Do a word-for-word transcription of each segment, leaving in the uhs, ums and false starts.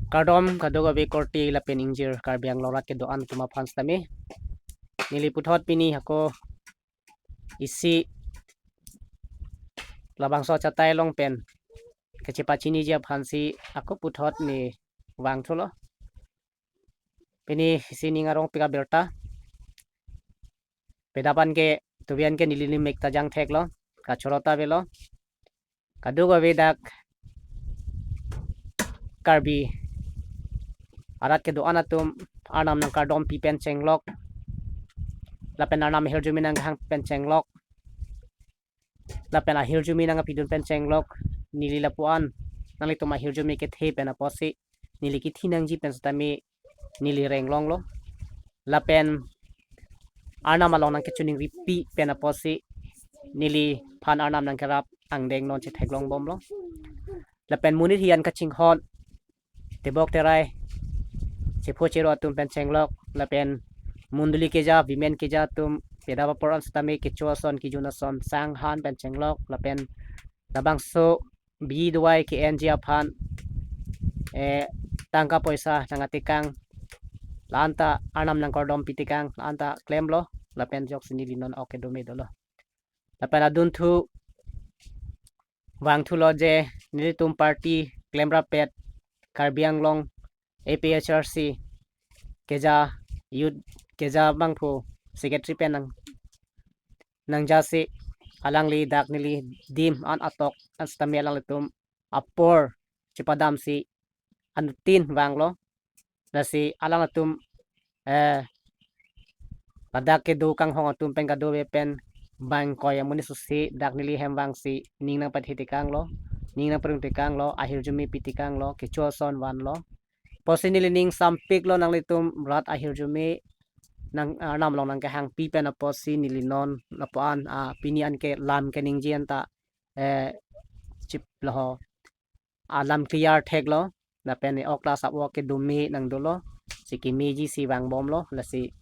Kardom kadokave korte lapen ingjir Karbi Anglong arat kedo-an atum aphan sitame. Neli puthot pini hako isi labangso achatai along pen kachepachiniji aphansi ako puthot ne vangthulo. Pini isi ning arong pika birta. Peda aphan ke tuvian ke neli limik ta jangtheklo, kachoro ta avelo. Kadokave dak Karbi arat kedo-an atum Arnam nangkardompi pen chenglok, lapen Arnam ahirjume nangkehang pen chenglok, lapen ahirjume nangkepidun pen chenglok, neli lapu-an nanglitum ahirjume kethe pen apotsi neli kethi nangji pen sitame neli reng longlo. Lapen Arnam along nangkechiningripi pen apotsi neliphan Arnam nangkerap angdeng non chetheklong bomlo. Lapen monit hiyan kachinghon, tebok terai, chepho chero atum pen chenglok, lapen mondoli keja, women keja atum, peda apor an sitame kecho ason, kejun ason, sang han pen chenglok, lapen labangso bi duai ke-enji aphan, eh, tangka poisa nangkatekang, la-anta Arnam nangkardompi tekang, la-anta klemlo, lapen ajoksi neli non ok kedo me dolo. Lapen adunthu vangthulo je nelitum party klemrap-et Karbi Anglong A P H R C keja youth keja bangphu secretary pen nang nangjasi alangli dak neli adim an atok an sitame alanglitum apor chepadamsi anuttin vanglo. Lasi alangtum, eh, ladak kedo kanghong atum pen kadokave pen bang koi amonit susi dak neli hem vangsi ning nangpathe tekanglo, ning nangparong tekanglo, ahirjume pi tekanglo, kecho ason vanlo. Apotsi neli ning sampiklo, nanglitum rat ahirjume nang, ah, Arnam along nangkehangpi pen apotsi neli non lapu-an, ah, pini anke lam keningje anta, eh, chip loho. Alam clear theklo, lapen ne ok la sap ok kedo me nangdolo, si kemeji si vangbomlo, lasi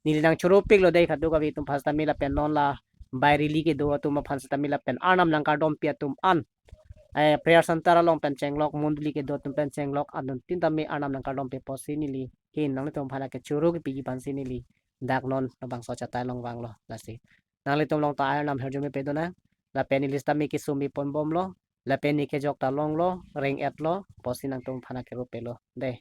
neli nangchoropiklo dei kadokave atum aphan sitame lapen non la bai rally kedo atum aphan sitame lapen Arnam nangkardompi atum an, eh, prayer center along pen chenglok, mondoli kedo atum pen chenglok, anuttin tame Arnam nangkardompi apotsi neli hin nanglitum aphan kechoro kepiji aphansi neli dak non labangso achatai along vanglo, lasi nanglitum along ta Arnam ahirjume pedonang, lapen neli sitame kesung me ponbomlo, lapen ne kejok ta longlo, reng-etlo, apotsi nangtum aphan kerupelo dei.